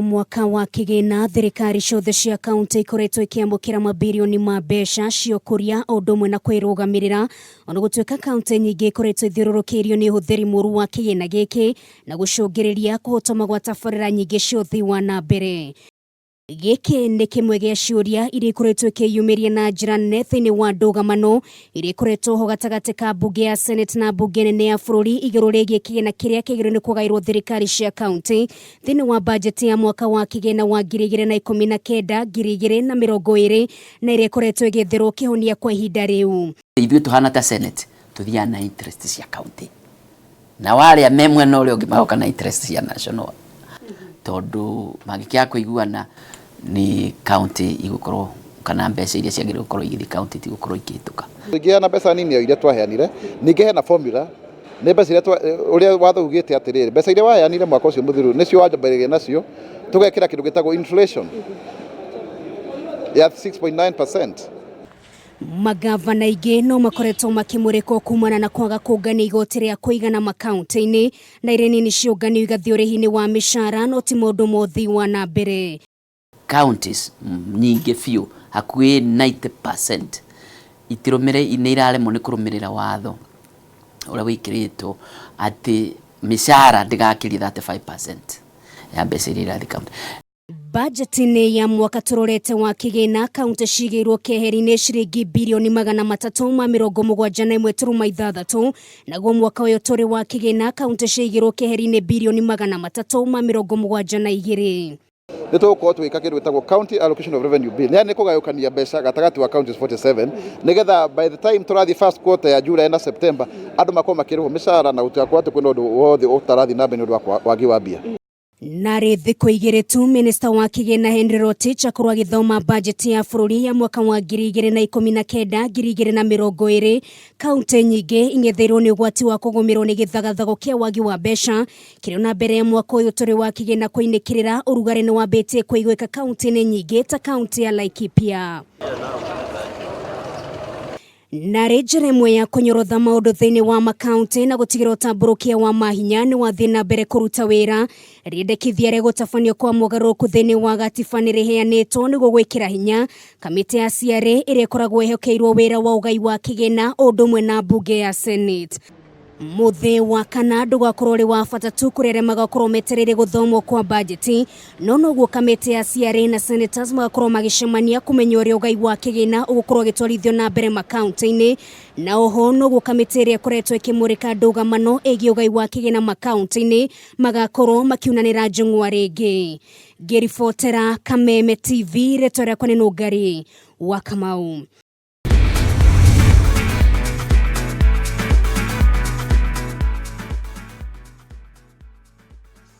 Mwaka wa kĩgĩna, thirikari ciothe cia kaunti ikoretwo ikĩamũkĩra mabirioni ma mbeca cia ũkũria o ũndũ ũmwe na kwĩrũgamĩrĩra. Ona gũtuĩka kaunti nyingĩ ikoretwo ithiũrũrũkĩirio nĩ ũhũthĩri mũru wa kĩgĩna gĩkĩ na gũcũngĩrĩria kũhotoma gwa tabarĩra nyingĩ cia ũthii wa na mbere. Gĩkĩ nĩ kĩmwe gĩa ciũria iria ikoretwo ikĩyumĩria na njĩra nene thĩinĩ wa ndũgamano iria ikoretwo ho gatagatĩ ka mbunge ya Senate na mbunge nene ya bũrũri igũrũ rĩgiĩ kĩgĩna kĩrĩa kĩagĩrĩirwo nĩ kũgaĩrwo thirikari cia kaunti thĩinĩ wa bajeti ya mwaka wa kĩgĩna wa 2019 2020 na ĩrĩa ĩkoretwo ĩgĩetherwo kĩhonia kwa ihinda rĩu. Ithuĩ tũhana ta Senate tũthiaga na interest cia county, nao arĩa me mwena ũrĩa ũngĩ magoka na interest cia national, tondũ mangĩkĩaga kũiguana nĩ county igũkorwo kana mbeca iria ciagĩrĩirwo gũkorwo igĩthiĩ county itigũkorwo ikĩhĩtũka. Tũingĩheana mbeca nini o iria twaheanire, ningĩ hena formula nĩ mbeca iria ũrĩa watho ugĩte atĩrĩrĩ, mbeca iria waheanire mwaka ũcio mũthiru nĩcio wambĩrĩria nacio, tũgekĩra kĩndũ gĩtagwo inflation ya 6.9%. Magavana aingĩ no makoretwo makĩmũrĩkwo kumana na kwaga kũngania igoti rĩa kũigana makaunti-inĩ na iria nini ciũnganio igathiĩ ũrĩhi-inĩ wa mĩcara, no ti maũndũ ma ũthii wa na mbere. Counties nyingĩ biũ, hakuhĩ 90%, itirũmĩrĩ nĩ iraremwo nĩ kũrũmĩrĩra watho ũrĩa wĩkĩrĩtwo atĩ mĩcara ndĩgakĩrie 35% ya mbeca iria irathiĩ county. Bajeti-inĩ ya mwaka tũrorete wa kĩgĩna, kaunti cigĩirwo keheri-inĩ ciringi birioni 371.6, naguo mwaka ũyũ tũrĩ wa kĩgĩna kaunti cigĩirwo keheri-inĩ birioni 372. Nĩ tũgũkorwo tũgĩka kĩndũ gĩtagwo County Allocation of Revenue Bill, yani nĩ kũgayũkania mbeca gatagatĩ wa counties 47, nĩgetha by the time tũrathiĩ first quarter ya July na September, andũ makorwo makĩrĩhwo mĩcara na gũtigakorwo atĩ kwĩna ũndũ wothe ũtarathiĩ na mbere nĩ ũndũ wa wagi wa mbia. Narĩ thikũ igĩrĩ tu minista wa kĩgĩna Henry Rotich akorwo agĩthoma bajeti ya bũrũri ya mwaka wa 2019 2020, kaunti nyingĩ ing'etheirwo nĩ ũgwati wa kũgũmĩrwo nĩ gĩthagathago kĩa wagi wa mbeca kĩrĩ na mbere ya mwaka ũyũ tũrĩ wa kĩgĩna kũinĩkĩrĩra. Ũrugarĩ nĩ wambĩtie kũiguĩka kaunti-inĩ nyingĩ ta kaunti ya Laikipia. Narĩ njĩra ĩmwe ya kũnyorotha maũndũ thĩinĩ wa makaunti na gũtigĩrĩra ũtambũrũkia wa mahinya nĩ wathiĩ na mbere kũruta wĩra, rĩendekithia rĩa gũtabanio kwa mogarũrũku thĩinĩ wa gatiba nĩ rĩheanĩtwo nĩguo gwĩkĩra hinya kamĩtĩ ya CRA ĩrĩa ĩkoragwo ĩhokeirwo wĩra wa ũgai wa kĩgĩna o ũndũ ũmwe na mbunge ya Senate. Mũthĩ wa kana ndũgakorwo ũrĩ wa bata tu kũrĩ arĩa magakorwo metereire gũthomwo kwa bajeti, no noguo kamĩtĩ ya CRA na senators magakorwo magĩcemania kũmenya ũrĩa ũgai wa kĩgĩna ũgũkorwo ũgĩtwarithio na mbere makaunti-inĩ, na oho noguo kamĩtĩ ĩrĩa ĩkoretwo ĩkĩmũrĩka ndũgamano ĩgiĩ ũgai wa kĩgĩna makaunti-inĩ magakorwo makiunanĩra njũng'wa rĩngĩ. Ngĩribotera Kameme TV, rĩtwa rĩakwa nĩ Nũngari wa Kamau.